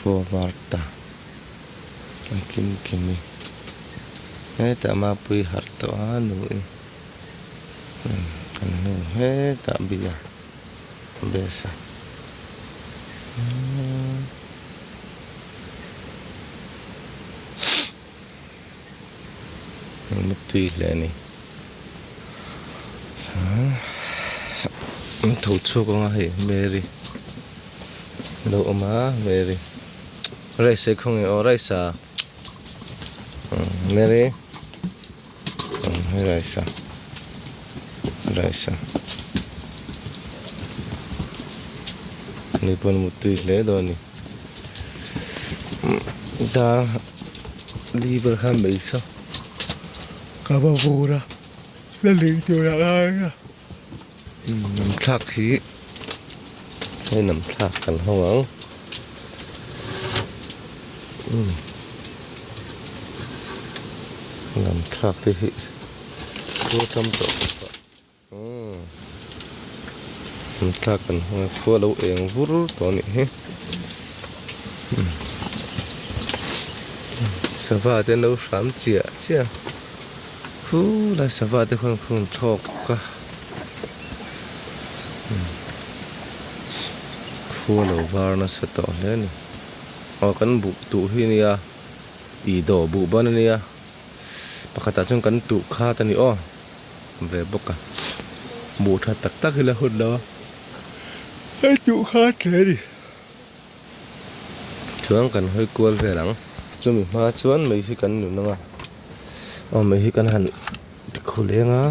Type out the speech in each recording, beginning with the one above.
Khua var ta a kim kim i hetah mapui harh tawh a nu i kan hnu hetah bia bes a Mutui hle a ni. An tho chhuak ang a hei Mary lo awm a Mary rice ei khaw nge aw rice a Mary hei rice a rice a ni pawn mutui hle dawn a ni dar Li ber khan mai saw ka va vur a la lei tur a ngai a nam thlak hi hei nam thlak kan hawng ang nam thlak te hi khua tam tawh bawk a nam thlak kan hawng a khua lo eng vur tawh a nih hi sava te an lo hram chiah chiah a khulai sava te khuan an thlawk a khua lo var nasa tawh hle a ni aw kan buh tuh hi a nia ih dawh buh ban a nia pakhatah chuan kan tuh khat a ni aw. Ve bawk a hmuh tha tak tak ila hun lo a hei duh kha a tle a ni chuan kan hawi kual vel ang chumi hma chuan mei hi kan nun ang a aw mei hi kan han ti khul eng a.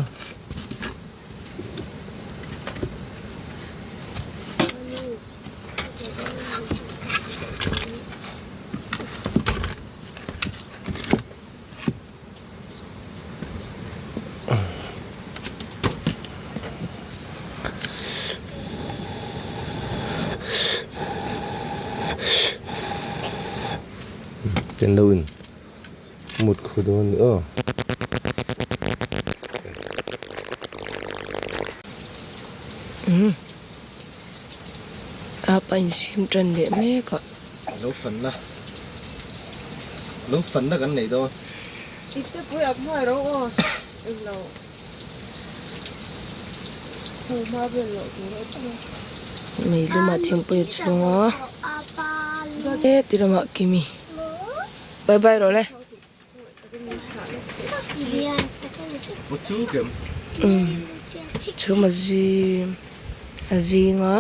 Ten lo in mut khu dawn a ni aw. Apa insiam tan leh mek a. Lo fanna lo fanna kan nei dawn. Ipte pui ap hnuai ro aw englo ho hma vel loh tur a chu. Mei lumah thingpui a chhung a he ti lamah Kimi bye bye rawh le. Chhum a zing a zing a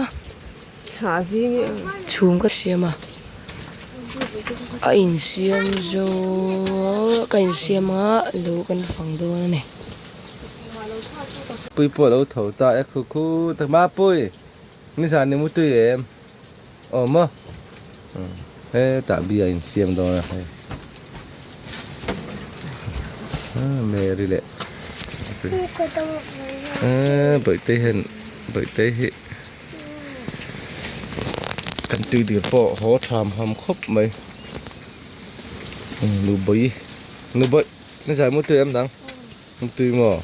chhum ka siam a a insiam zo ka insiam a lo kan fang dawn a ni. Pui pawh a lo tho ta e khu khu tak Mapui nizan ni mutui em aw maw hetah bia a insiam dawn a hei Mary leh Bawihtei hian Bawihtei hi kan tui dil pawh haw tham ham khawp mai Nubawih Nubawih nizan mutui em dang mutui maw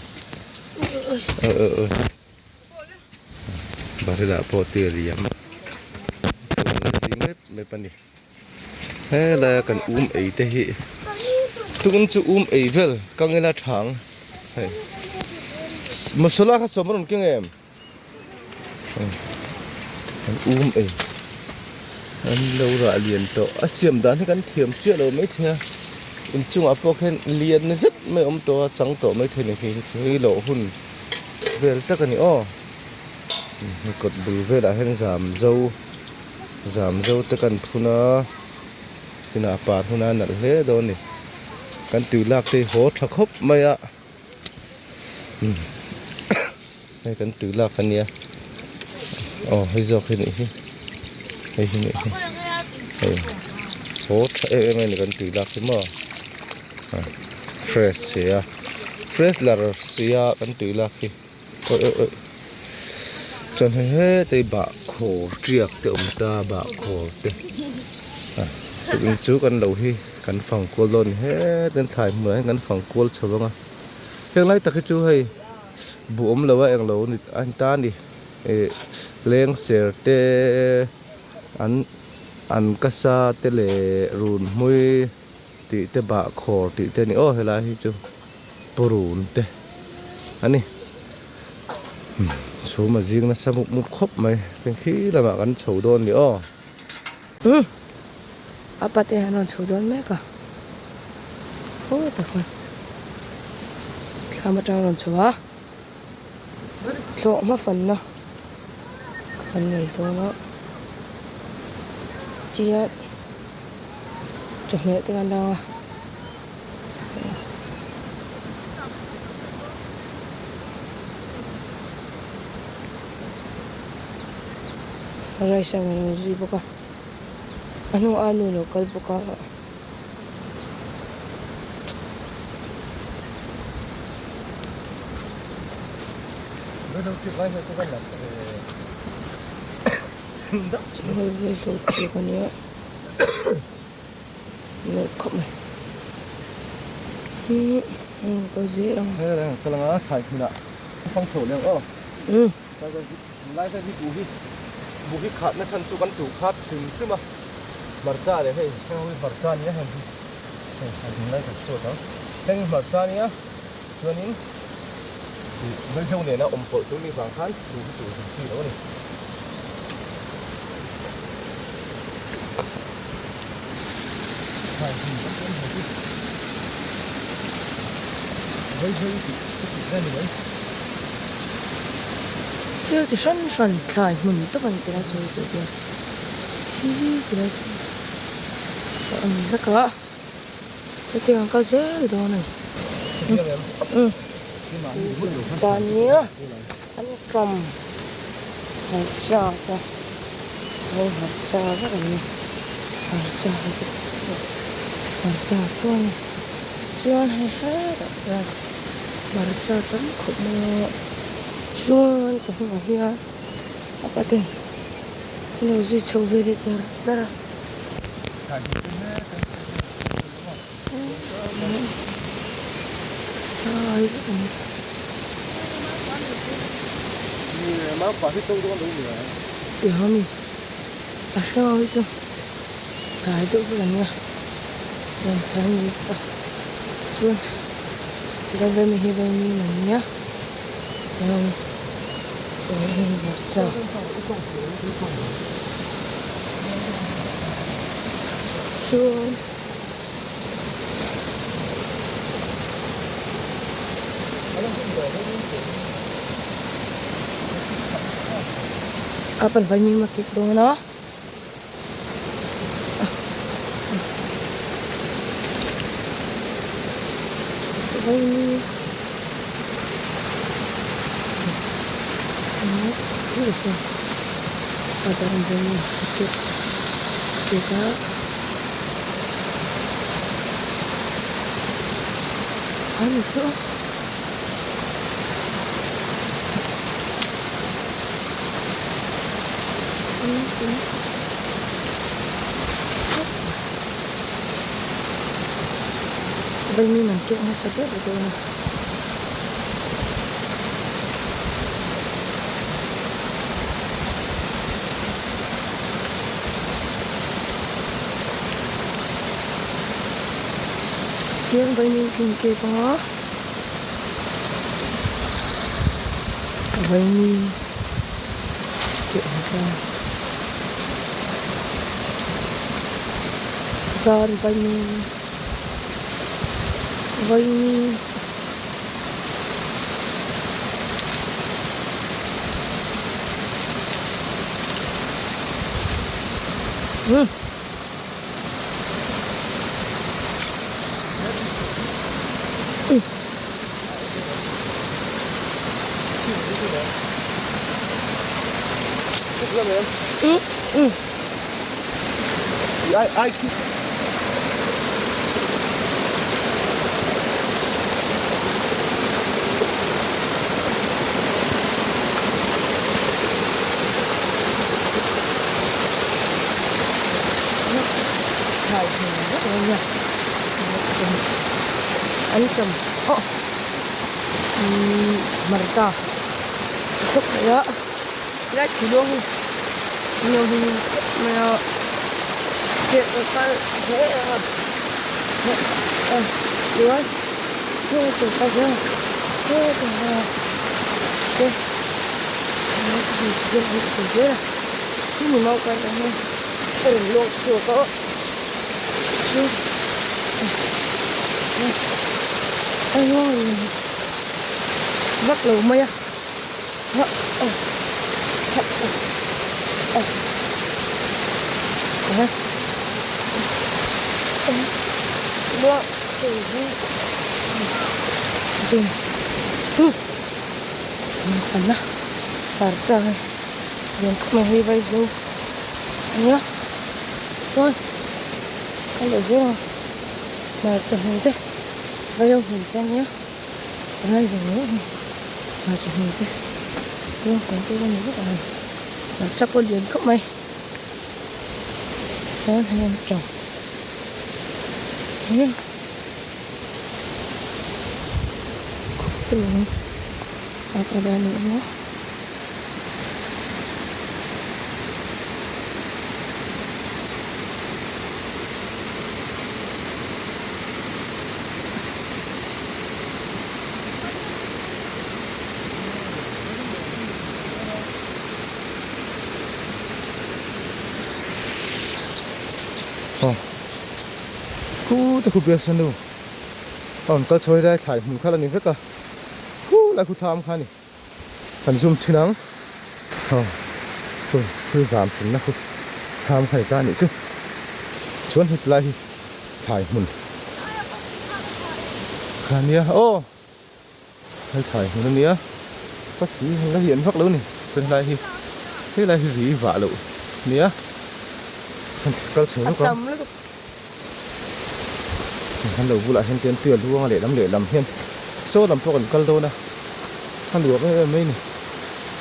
Barila pawh tir liam chuan a zing mep mep a ni helaia kan um ei te hi tun chu um ei vel kang ila thang hei masala kha sawm a rawn keng em kan um ei an lo rah lian tawh a siam dan hi kan thiam chiah lo maithei a inchungah pawh khian lian zet mai a awm tawh a chang tawh maithei a ni khi hi lawh hun. Vel tak a ni aw hei kawt bul velah hian zam zo zam zo te kan phun a inah par hun a nalh hle dawn a ni kan tui lak te hi haw tha khawp mai a hei kan tui lak a nia aw hei zawk hi nih hi hei hi nih hi hei haw tha em em a ni kan tui lak hi maw. Fresh sia fresh lar sia kan tui lak hi awi awi awi chuan hei hetei bahkhawr tiak te awm ta bahkhawr te tukin chu kan lo hi kan fang kual dawn a ni hetin thlai hmunah hian kan fang kual chho ang a heng lai tak hi chu hei buh awm lo a englo a ni ta a ni ih lengser te an. An kasa te leh runhmui tih te bahkhawr tih te a ni aw helai hi chu purun te a ni chhum a zing nasa mup mup khawp mai heng khi lamah kan chho dawn a ni aw. Umm a pate an rawn chho dawn mek a aw tak khan thlam atang a rawn chho a thlawh hma fanna kan nei dawn a tihian chawhmeh te kan dang a. Rice ang alo zui bawk a a hnungah a nu alo kal bawk a. Tunlai hian hi buh hi buh hi khatna chhan chu kan tuh khat hrim hrim a hmarcha leh hei heng ho hi hmarcha nia heng hi hei a ding lai kan chhuat ang heng hi hmarcha nia chuanin ih vaihlo nena awm pawlh tur mi vang khan buh hi tuh zui chi lo a ni. Thil ti hran hran thlai hmun tawp a ni tih lai chu hei tih hian hi ti lai chu a awm vek a chutiang an kal zel dawn a ni umm chuan an ṭawm hmarcha te hei hmarcha vek an ni hmarcha hmarcha chu a ni chuan hei hetah hian hmarcha tam khawp mai a chuan ka hnungah hian a paten an lo zui chho ve leh char char a. A hrang ho hi chu tlai deuh vek an nia rawn tlan lut a chuan tilai vemi hi vaimim an nia chuan. A pan vaimim a kek dawn a. Vaimim a kek kek a. Ani chu Vaimim an keuh nasa ber dawn a. Hian vaimim khi an kek a vaimim keh ang chuan chuan vaimim vaimim. An ṭawm aw hmarcha chi khawp mai a helai thei luang hi an lo hlim khawp mai a. Ke ka kal zel a a chuan heng tur ka zel a heng tur te zel a hemi mau kar ah hian a rawn lawk chhuak a chu a ruang vak lo mai a. Hmarcha hei lian khawp mai hei vaihlo ania chuan a leh zel ang hmarcha hmun te vaihlo hmun te ania. Lai zawng zawng hi hmarcha hmun te chuan kawng te pawh a ni vek ang hmarcha pawh a lian khawp mai chuan hei an tang nia a ni awm a. Khu te khu biasa nu a rawn kal chho helai thlai hmun kha la ni vek a khu lai khu thlam kha a ni. Kan zoom thin ang aw chu thil zam thinna khu thlam kha ni ta anih chu chuan heti lai hi thlai hmun kha ania aw hei thlai hmun ania ka si la lian vak lo a ni chuan helai hi helai hi ri vah loh ania kal chho lawk ang kan lo bulah hian tian tui a luang a lehlam lehlam hian saw lam pawh kan kal dawn a a nuam em em mai a ni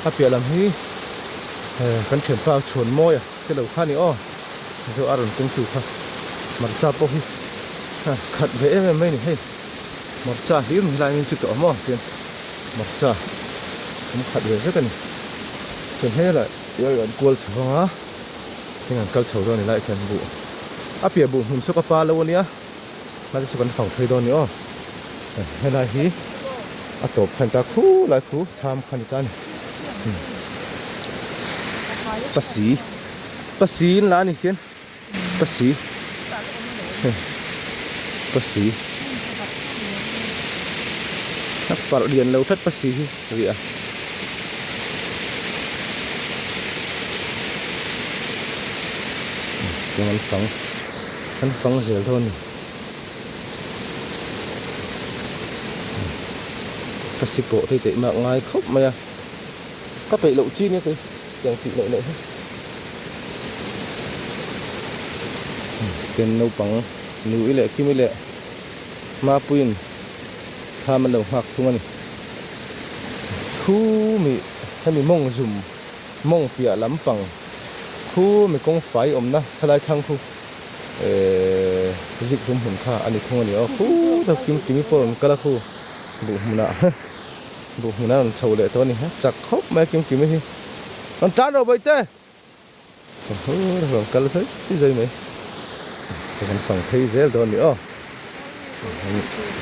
a piah lam hi eh kan thianpa chhuan mawi a te lo kha a ni aw zo a rawn keng tu kha hmarcha pawh hi khat ve em em mai a ni hei hmarcha hlir mai helai hian chu tawh maw tian hmarcha awm khat ve vek a ni chuan helai an kual chho ang a. Heng an kal chho dawn ni lai khian buh a piah buh hmun saw ka pa lo ania hlai te chu kan fang phei dawn ni aw helai hi a tawp khan ta khu lai khu thlam kha ni ta ni pasi pasi in la ani khian pasi pasi a parh lian lo tlat pasi hi rih a. Chuan an fang an fang zel dawn a ni ka si pawh te teh mak ngai khawp mai a ka peih loh chi nia kei tiang tih loh leh hi ken naupang nui leh kimi leh mapuiin thlam an lo nghak thung a ni. Khu mi hemi mawng zum mawng piah lampang khu mi kawng fai awmna thalai thlang khu ehh zik hlum hmun kha a ni thung a ni aw khu deuh kim kimi pawh rawn kal a khu buh hmunah buh hmunah a rawn chho leh tawh a ni chak khawp mai a kim kimi hi rawn tan rawh bawihte. Rawn kal zai zai mai kan fang phei zel dawn a ni aw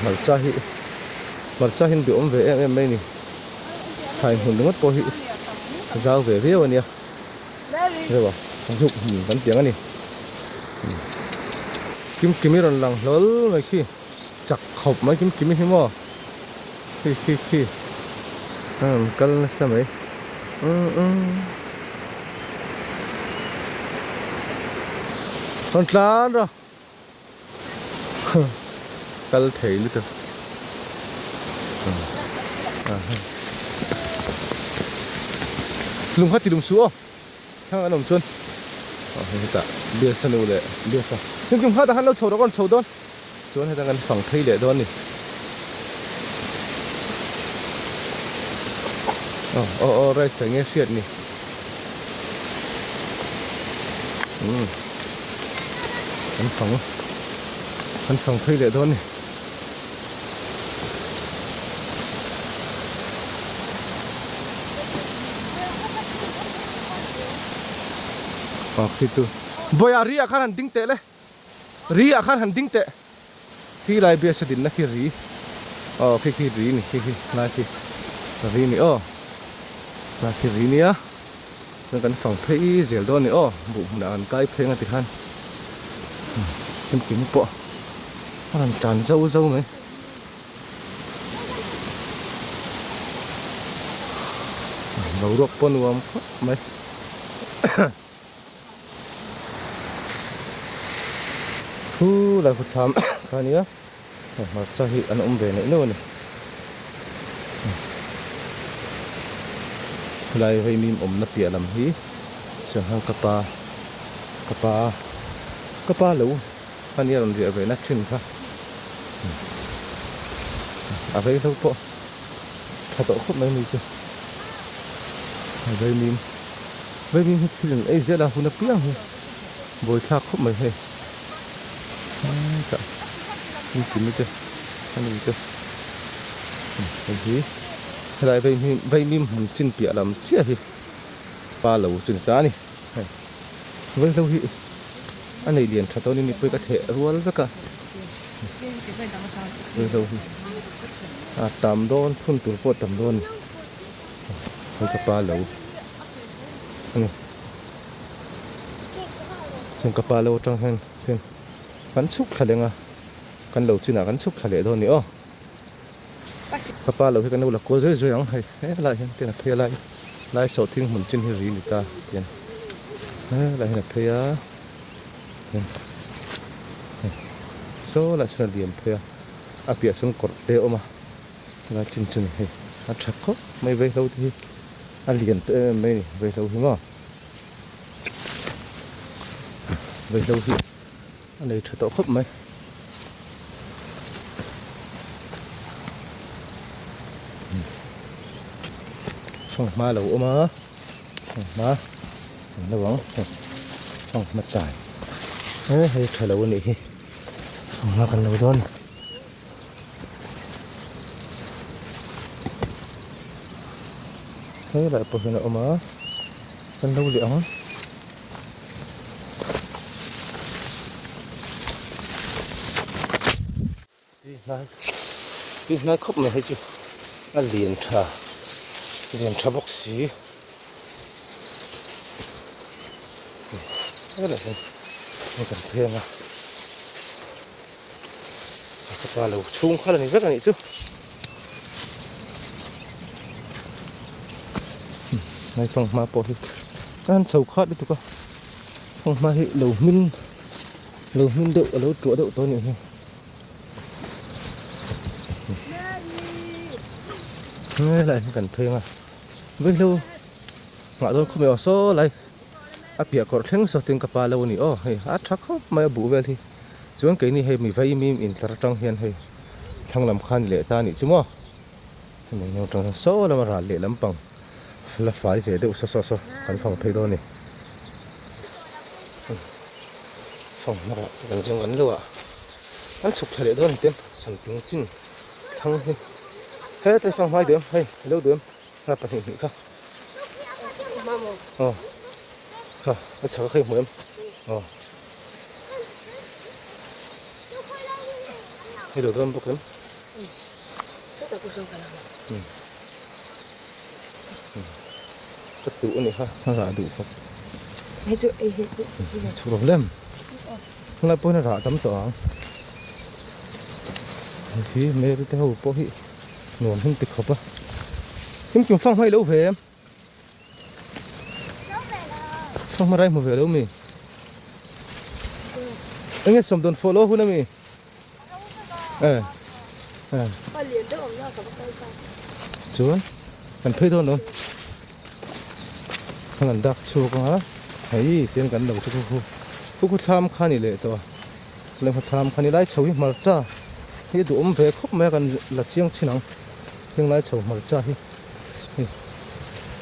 hmarcha hi hmarcha hi an duhawm ve em em mai a ni thlai hmun ringawt pawh hi zau ve viau a nia reuh a zuk hmun kan tih ang a ni kim kimi rawn lang hlawl mai khi chak khawp mai kim kimi hi maw khi khi khi a rawn kal nasa mai umm umm rawn tlan rawh kal thei lutuk lung kha ti lum suh aw thlang an awm chuan hetah biasa nu leh biasa hnim tum kha tah khan lo chho rawh ka rawn chho dawn. Chuan heta kan fang phei leh dawn a ni. Aw aw aw rice eng nge hriat ni. Umm kan fang kan fang phei leh dawn a ni. Aw khi tu. Bawiah ri ah khan han ding teh le. Ri ah khan han ding teh. Khi lai biasa dinna khi ri. Aw khi khi ri ni khi khi lai khi ri ni aw. Lai khi ri nia. Chuan kan fang phei zel dawn ni aw. Buh hmunah kan kai pheng a tikhan. Kimkim pawh a rawn tan zo zo mai. Boruak pawh nuam khawp mai. Thu lai khaw thlam kha ania hmarcha hi an awm ve neih nuau ani helai vaimim awmna piah lam hi sangha ka pa ka pa ka pa lo ania rawn riah ve na thin kha a veihlo pawh tha tawh khawp mai ani chu vaimim. Vaimim hi thil an ei zel a hun apiang hi buaithlak khawp mai hei hetah engkim te a ni te hei hi helai vaimim vaimim hmun chin piah lam chiah hi pa lo chu ni ta a ni hei vaihlo hi a nei lian tha dawn in mipui ka theh rual vek a vaihlo hi a tam dawn phun tur pawh a tam dawn a ni. Hei ka pa lo a ni chuan ka pa lo atang hian hian kan chhuk thla leng a kan lo chinah kan chhuk thla leh dawn a ni aw ka pa lo hi kan lo la kual zui zui ang hei helaiah hian tian a phei a lai lai sawh thing hmun chin hi ri a ni ta tian helaiah hian a phei a saw lah sawn a liam phei a a piah sawn kawrh te a awm a. Helai chin chu ni hei a tha khawp mai vaihlo te hi a lian tawh em em mai a ni vaihlo hi maw vaihlo hi a nei tha tawh khawp mai. Fanghma a lo awm a fanghma an lo ang fanghma tai he hei tha lo a nih hi fanghma kan lo dawn a ni. Helai pawh hian a awm a kan lo leh ang tui hnai tui hnai khawp mai hei chu a lian tha lian tha bawk si helai hian kan pheng a. Ka pa lo chhung kha la ni vek a nih chu. Hei fanghma pawh hi a han chho khat lutuk a fanghma hi lo hmin lo hmin deuh a lo tuah deuh tawh a nih hi. Helai hi kan pheng a vaihlo nghah dawn khawp mai aw saw lai a piah kawrh thleng saw tin ka pa lo a ni aw hei a tha khawp mai a buh vel hi. Chuan keini hei mi vaimim intlar atang hian hei thlang lam kha a ni leh ta a nih chu maw hemi hnu atang hian saw lama ral leh lampang la fai ve deuh saw saw saw kan fang phei dawn a ni fang hmarah te kan zawng kan lo a an chhuk thla leh dawn a ni ten santung chin thlang hi hetlai fang hmai duh em hei alo duh em a pahnih hnih kha aw kha a chhak a kha i hmu em aw. Hei lo dawn bawk em? Ka tuh a nih kha a rah duh khawp. Hei chu ei hei chu. Chhuk lo hlem. Tunlai pawhin a rah tam tawh ang. Hei hi Mary te ho pawh hi nuam him ti khawp a. Kimkim fang hmai lo ve em? Fanghma rai hmu ve lo mi? Enge sawmdawn fawh lo hun ami? Eh. Eh. Chuan kan phei dawn lo. Kan an dak chhuak a. Hei tian kan lo chu khu. Khu khu thlam kha ni leh tawh. Leh thlam kha ni lai chho hi hmarcha. Hi duhawm ve khawp mai a kan la chiang chin ang. Heng lai chho hmarcha hi hei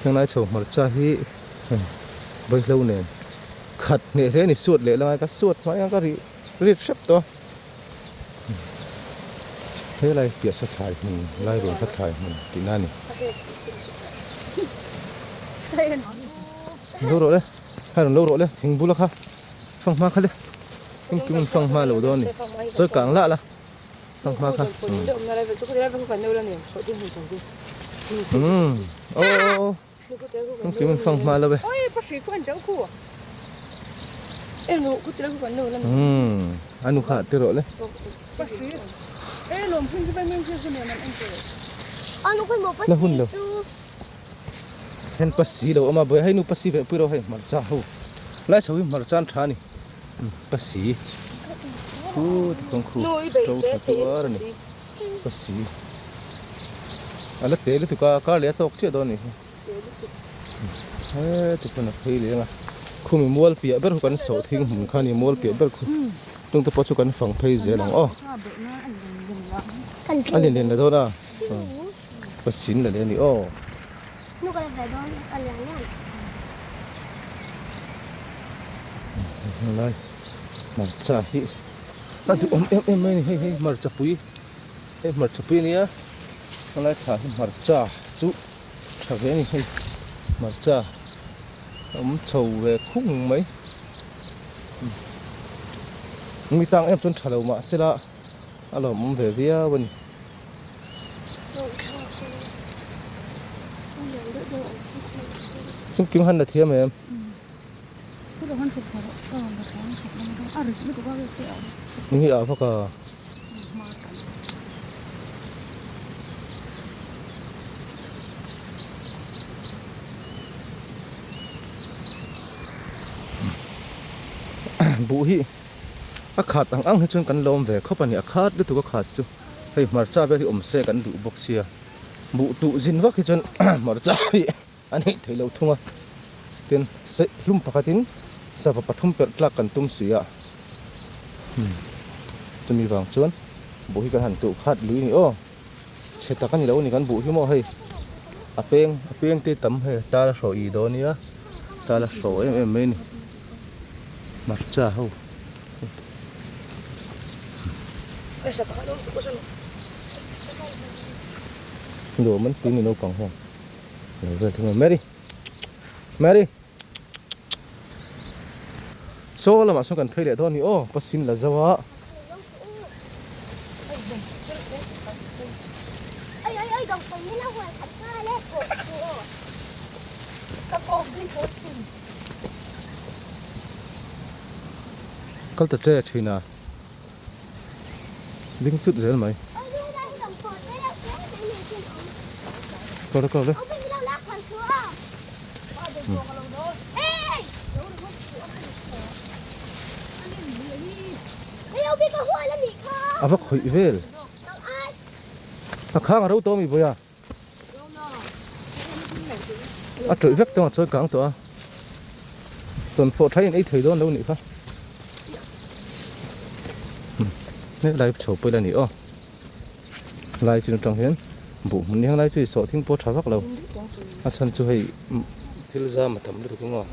heng lai chho hmarcha hi hei vaihlo nen khat hneh hle a ni suat leh lai ka suat hmai ang ka ri rit hrep tawh a helai piah saw thlai hmun lai rual kha thlai hmun tih na a ni lo rawh le kha rawn lo rawh le thing bula kha. Fanghma kha le engkim in fanghma lo dawn a ni chawi kang lah la fanghma kha umm aw aw aw engkim in fanghma lo e umm a nu kha ti rawh le la hun lo. Hen pasi lo awm a buai hei nu pasi veh pui ro hei hmarcha ho lai chho hi hmarcha an tha a ni pasi khu tikawng khu to tha tuar a ni pasi a la te lutuk a kar leh a tawk chiah dawn a ni hi heti pawn a phei leng a khumi mual piah ber khu kan sawh thing hmun kha a ni mual piah ber khu tung te pawh chu kan fang phei zel ang aw a lian lian la dawn a. Ka sin la leh a ni aw. Helai hmarcha hi a duhawm em em mai a ni hei hei hmarcha pui hei hmarcha pui a nia helai thla hi hmarcha chu tha ve a ni hei hmarcha a awm chho ve khung mai mi tang em chuan tha lo mahse la a lawmawm ve viau a ni. Kim han la thiam em? Ni a vak a. Buh hi a khat ang ang hi chuan kan lawm ve khawp a ni a khat lutuk a khat chu. Hei hmarcha vel hi awm se kan duh bawk sia buh tuh zin vak hi chuan hmarcha hi a neih theih loh thung a tin hlum pakhatin sava pathum perh tlak kan tum si a chumi vang chuan buh hi kan han tuh khat lui a ni aw chhe tak a ni lo a ni kan buh hi maw hei a peng a peng te tam hei tal a hrawh ih dawn a nia tal a hrawh em em mai a ni hmarcha ho. Nuam an ti ni naupang hian lo vel thung a Mary Mary saw lamah sawn kan phei leh dawn a ni aw ka sin la zo a. Kal ta che thin a ding chut zel mai kal kal le a va khawih vel a khang a ro tawh a mi vawi a. A tawih vek tawng a chawi kang tawh a tawnfawh tha in ei thei dawn lo nih kha hei lai chho pawh ila ni aw lai chin atang hian buh hmun ni lai chu i sawh thing pawh tha vak lo a chhan chu hei thil zam a tam lutuk ang aw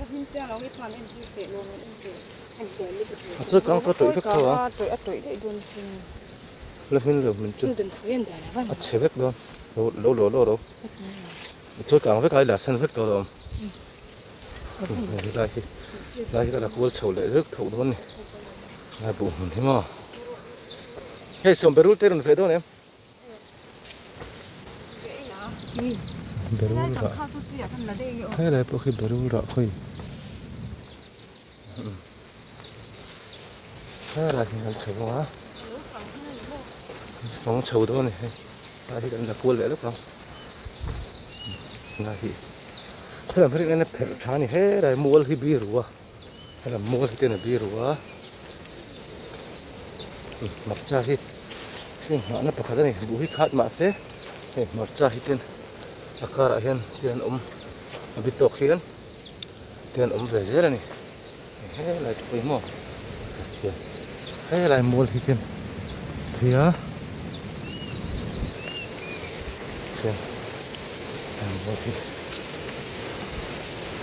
a chawi kang tawh a tawih vek tho a. La hmin lo hmin chu a chhe vek dawn lo lo lo lo lo chawi kang vek a i la san vek tawh lo awm lai hi lai hi ka la kual chho leh vek tho dawn a ni lai buh hmun hi maw hei sawm berul te rawn ve dawn em berul rah helai pawh khi berul rah khawi Helai hi kan chho a kawng chho dawn a ni hei helai hi kan la kual leh lawk ang helai hi helam hi rinna pherh tha a ni helai mual hi biru a helam mual hi ten a biru a hmarcha hi heng nghahna pakhat a ni buh hi khat mahse hei hmarcha hi ten a karah hian thil an awm a bi tawk hian te an awm ve zel a ni helai te pawh hi maw helai mual hi ten phei a chuan helai mual hi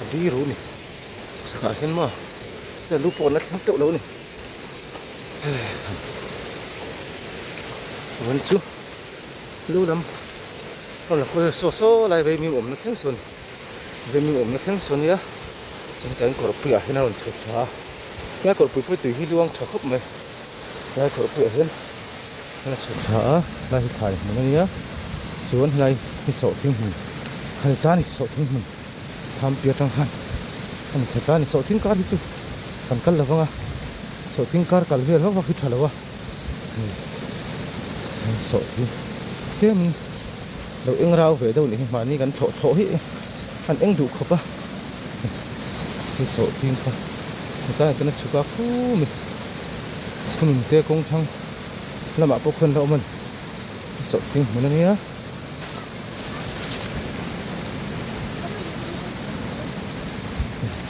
a biru a ni chhakah hian maw lu pawh an la thleng teuh lo a ni vawn chu lu lam rawn la khawi saw saw lai vei mi awmna thleng sawn. Veng awmna thleng sawn nia chuan tlai kawr puiah hian a rawn chhuk thla a Helai kawrpui pawh tui hi luang tha khawp mai helai kawrpui ah hian a chhuk thla a helai hi thlai hmun a nia chuan helai hi sawhthing hmun a ni ta a ni sawhthing hmun thlampi atang khan a ni thla ta a ni sawhthing kar hi chu kan kal lo vang a sawhthing kar kal vel vak vak hi tha lo a hei sawhthing tlem in lo eng rau ve deuh nih hi mahni kan thlawh thlawh hi an eng duh khawp a hei sawhthing kha hetlaiah chuan a chhuk a khum in khum te kawng thlang lamah pawh khawn la awm a ni sawhthing hmun a nia.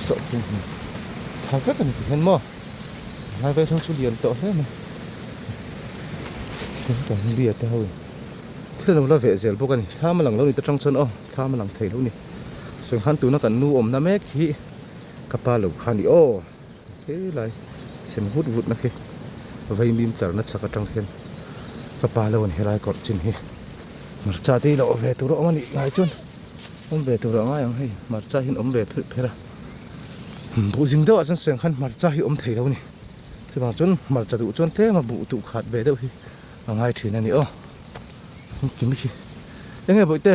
Sawhthing hmun tha vek a ni ti hian maw. Helai vel ho chu lian tawh hle mai tin kan bia te ho in thil an lo la veh zel bawk a ni thlam a lang lo ni te tang chuan aw thlam a lang thei lo ni sawi khan tuna kan nu awmna mek hi ka pa lo kha a ni aw helai sen vut vut na khi vaimim tarna chhak atang khian ka pa lo a ni helai kawrh chin hi hmarcha te hi lo awm ve tur a awm a nih ngai chuan. Awm ve tur a ngai ang hei hmarcha hian awm ve pherh pherh a buh zing deuh ah chuan seng khan hmarcha hi awm thei lo a ni chuvang chuan hmarcha duh chuan tlem a buh tuh khat ve deuh hi a ngai thin a ni aw engkim khi eng nge bawihte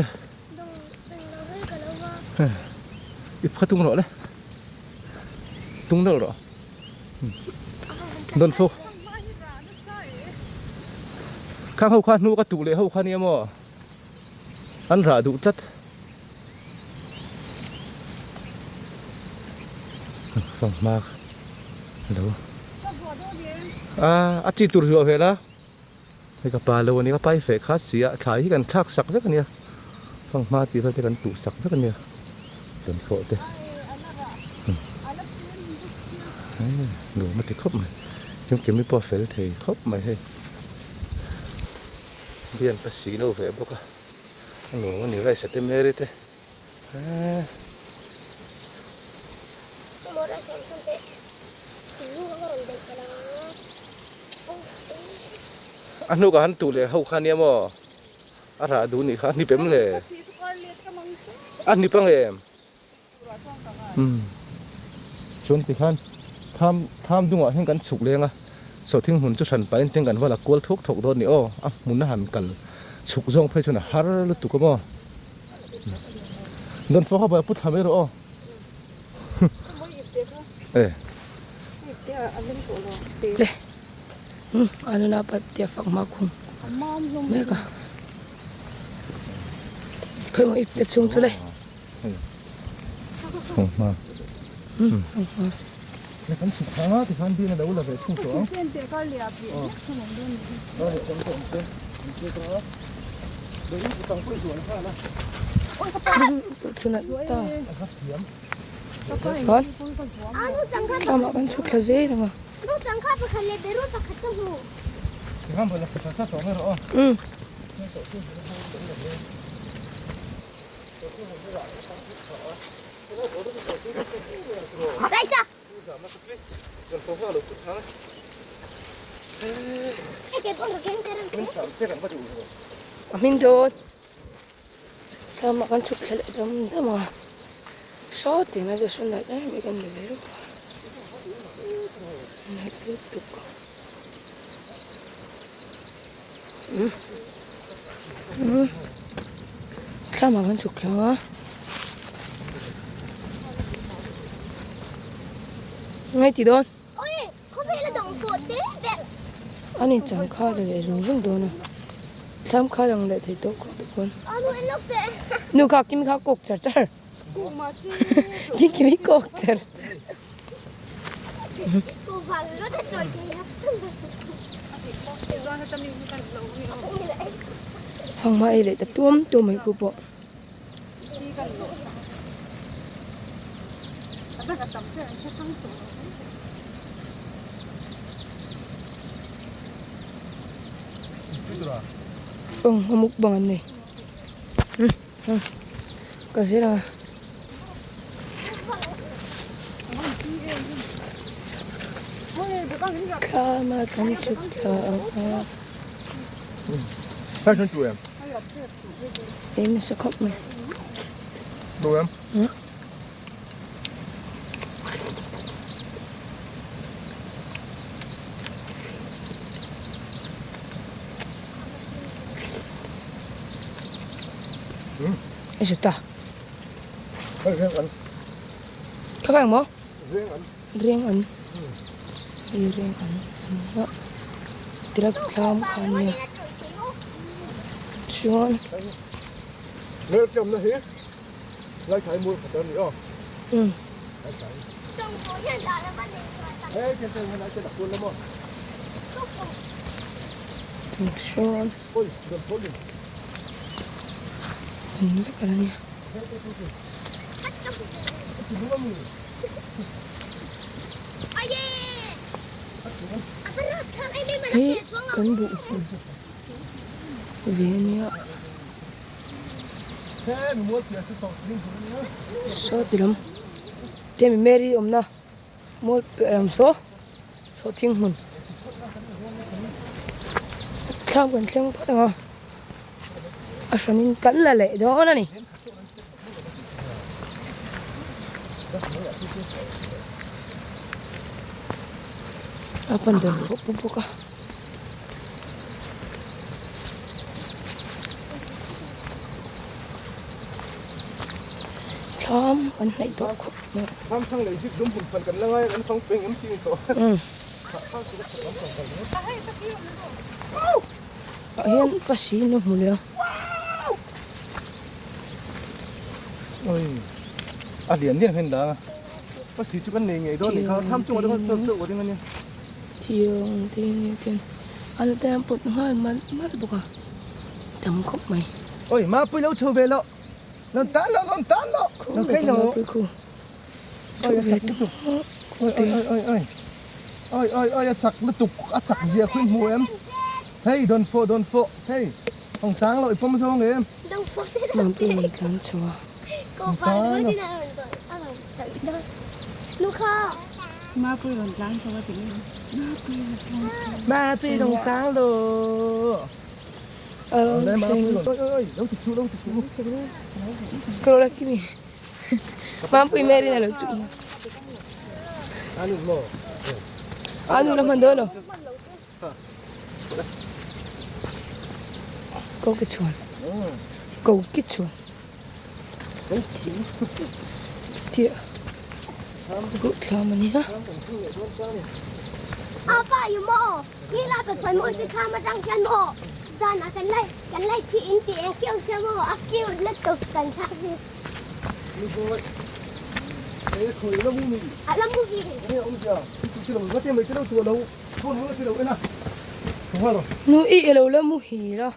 i pha tung rawh le tung deuh rawh dawn fo khang ho kha hnu ka tuh leh ho kha nia maw. An rah duh tlat. Fanghma lo. A a chi tur zuah vel a. Hei ka pa lo ania ka pa hi feh kha si a thlai hi kan thlak sak vek ania. Fanghma tih vel te kan tuh sak vek ania. Kan fawh te. Nuam a ti khawp mai. Kimkimi pawh a fel thei khawp mai hei. Bian pa si lo ve bawk a a nuam a ni rice te Mary te eee a hnuk ah han tuh leh ho kha nia maw a rah duh nih kha a hnip em le a hnip ang em. Umm chuan tikhan tham tham dungah hian kan chhuk leng a sawhthing hmun chu hran pahin teng kan va la kual thuk thuk dawn a ni aw a hmun a han kal chhuk zawng phei chuan a har lutuk a maw dawn fawk a buai pu thla mai rawh aw e le umm a nuna pat tia fak hma khum mek a khawi maw ipte chhung chu le. Thlamah kan chhuk thla zel ang a. A hming dawn thlamah kan chhuk thla leh dam dam a saw tiang a sawn nalh em em kan hmu ve reuh a nalh lutuk umm thlamah kan chhuk thla a. Ngai ti dawn. An in chang kha la leh zung zung dawn a. Thlam kha lang leh thei tawh khawp pawn. Nu kha kimi kha kawk char char. Ki kimi kawk char char. Fanghma ei leh ta tuam tuam mai khu pawh. Bang a mukbang an nei ka zir a thlam a kan chhuk thla ang a. Ei nasa khawp mai. I zut a. Kha kha engmaw? Reng an. Hei reng an ania. Tilak thlam kha ania. Chuan. Umm. Chuan. Hmun vek a nia. Hei kan buh hmun ve a nia. Saw ti lam te mi Mary awmna mual piah lam saw sawhthing hmun thlam kan thleng phawt ang a a hranin kan la leh dawn a ni. A pan dan pawh pu bawk a. Thlam an hnaih tawh khawp mai. Ah hian pasi in a hmu leh a. Oi a lian lian hian dang a pasi chu kan nei ngei dawn a ni kha thlam chungah te khan chaw chaw ding a nia. Thiang te nge ten a la te an pawt nghal malh malh bawk a tam khawp mai. Oi mapui lo chho ve loh rawn tan loh rawn tan loh lo khei loh. Mapui khu chho ve tawh oi oi oi oi oi oi oi oi a chak lutuk a chak zia khu i hmu em hei dawn fawh dawn fawh hei hawng tang loh i pawm zawng em. Mapui rawn tlan chho a. Mampui Mary na lo chu anu la hman dawn lo ko ki chhuan ko ki chhuan Tih ruh thlam a nia. Nu i ilo la muhil a.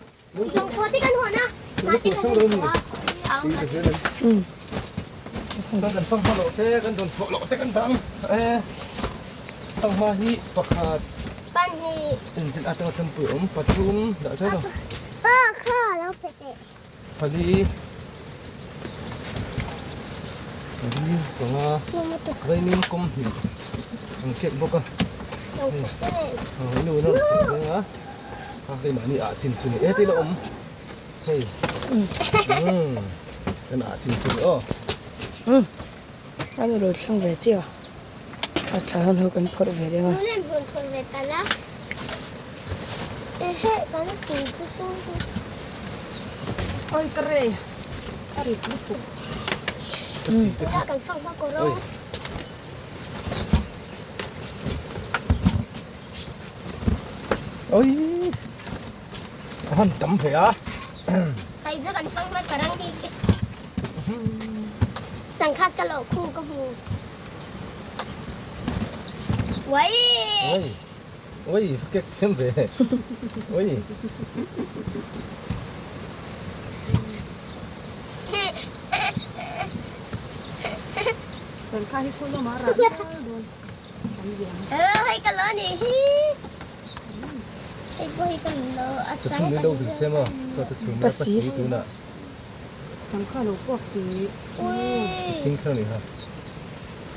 A keimahni ah chin chu ni e tih la awm hei umm kan ah chin chu ni aw. Umm a nu lo thleng ve chiah a thla han ho kan phawrh ve reng a. Oi a han tam ve a. Hei chu kan fang hman parang bik e. Sangkhat ka lo khu ka hmu. Oi. Oi. Oi kek thiam ve. Oi. Sangkhat hi khu lama rah dawn. Chhun ni lo vil se maw chuan ta chhun a pasi tunah thing kher a ni kha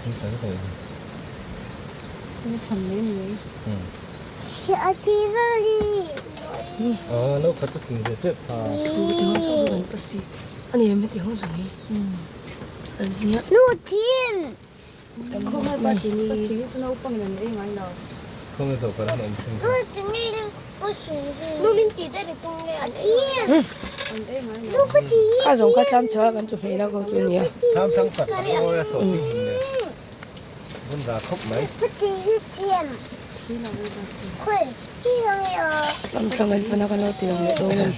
thing kher a ni kha a no khat chu tling ve tep kha Khawnge zo kan han awm thin kha. A zawng kha thlam chho a kan chu hmel a ko chu nia. Thlam thlang pat a mawi a sawh tih hmun nen bun ra khawp mai. Thlam thlang an fan a kan lo ti lang leh dawn a ni.